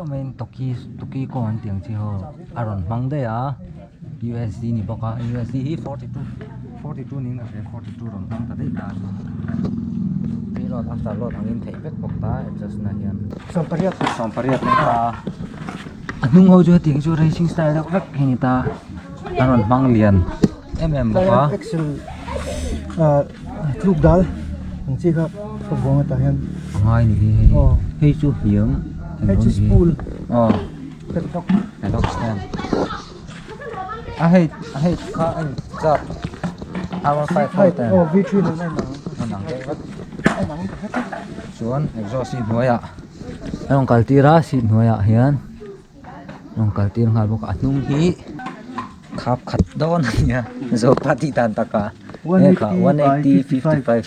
deuh maiin toki toki kawng an tih ang chi ho a rawn hmang daih a U_S_D ni bawk a U_S_D hi 42 42 niin ka hria 42 rawn hmang ta daih ta a ni preload after load angin theih vek bawk ta adjust na hian sawmpariat sawmpariat ni ta a hnung ho chu hetiang chu racing style deuh vek hi ni ta a rawn hmang lian em em bawk a axle ah tluk dal ang chi kha ka buang atah hian a ngai ni hi hei hei chu hniam hei chu spool aw padlock padlock stand a hei a hei kha a in chak r one five four ten aw v three nen a inang a inang deuh vek a inang ta vek a chuan exhaust hi hnuaiah a rawn kal tir a seat hnuaiah hian a rawn kal tir nghal bawk a a hnung hi khap khat dawn a nia zopa tih dan takah he kha one eighty fifty five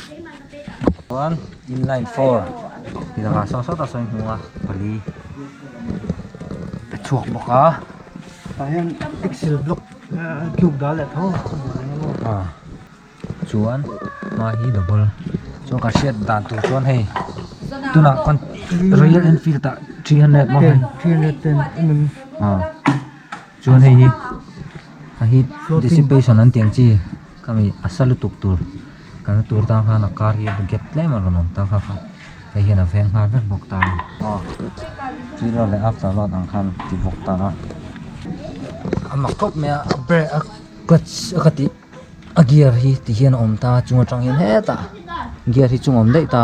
chuan inline four tih lakah saw sawtah sawn hnung a pali a chhuak bawk a. Tah hian axle block tluk dal leh tho a chuan hma hi double chuan ka hriat dan tur chuan hei tunah khawn royal enfield ah 300 maw hei 310 a chuan hei hi a hi dissipation an tih ang chi khami a sa lutuk tur kan tur tan khan a car hi gap tlem a rawn awm ta kha kha hei hian a veng nghal vek bawk ta a preload leh after load ang khan ti bawk ta a a mak khawp mai a a brake a clutch a ka tih a gear hi ti hian a awm ta chung atang hian hetah gear hi chung a awm daih ta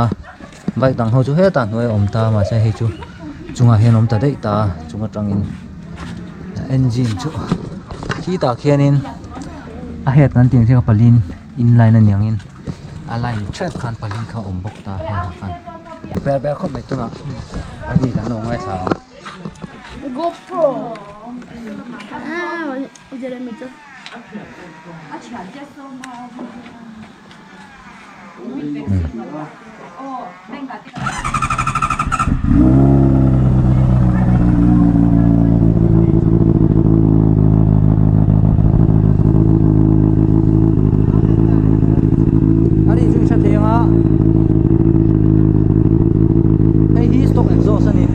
bike dang ho chu hetah hnuai a awm ta mahse hei chu chungah hian a awm ta daih ta chung atangin engine chu khitah khianin a head kan tih ang chiah palin inline a niangin a line theuh khan pali kha a awm bawk ta hengah khan ber ber khawp mai tunah a ni kan lo ngaithla ang. GoPro. A ri chu i hre thei ang a hei hi stock exhaust a ni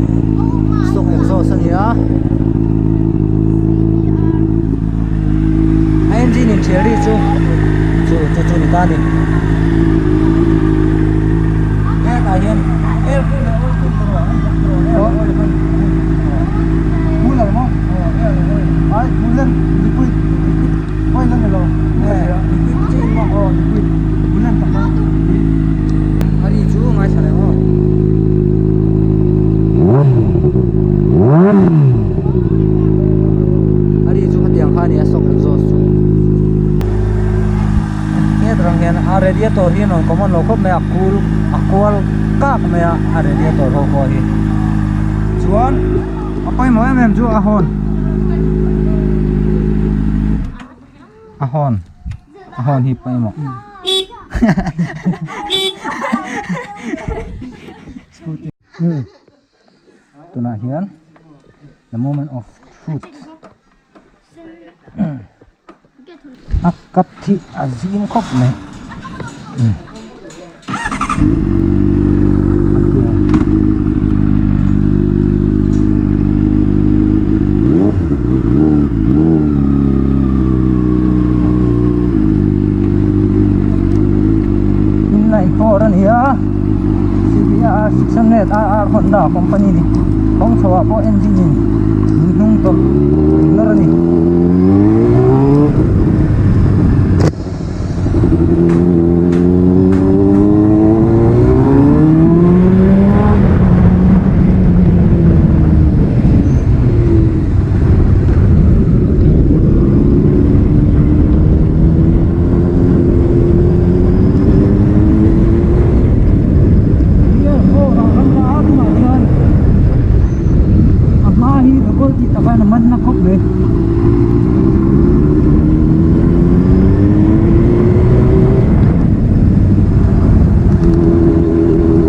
stock exhaust a ni a a engine in thial ri chu chu chu chu ni ta a ni hetah hian air cooler oil cooler cooler maw ai cooler liquid oil a ni lo liquid chiah in maw aw liquid cooler tak a a ri chu ngaithla leh maw a ri chu khatiang kha a ni a shock exhaust chu het rang hian a radiator hi a rawn common lo khawp mai a cool a kual kak mai a a radiator ho pawh hi chuan a pawimawh em em chu a hawn a hawn a hawn hi pawimawh tunah hian the moment of truth a kap hi a zim khawp mai inline four a ni a cbr 600 rr Honda company ni kawng chho ah pawh engine in min hnung tawlh nawr a ni. A hma hi double tih tak hian a man na khawp mai.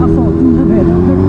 A sawh chu na ve deuh hlek.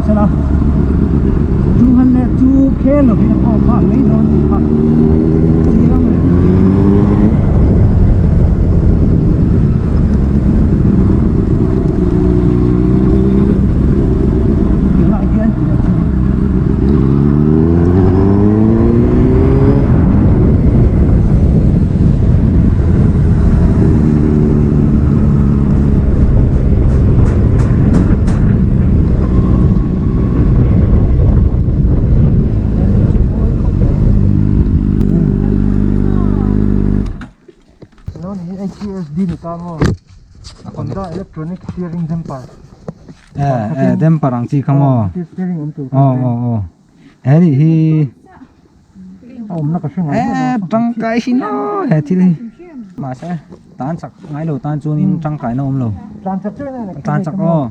sela 202 khel lovin a khawm nghal mai dawn tih kha chiang reng. Tunah hian tih chu Eh eh damper ang chi kha maw aw aw aw he nih hi eh tangkai hi no he thil hi mahse tan chak ngai lo tan chuanin tangkaina awm lo tan chak aw.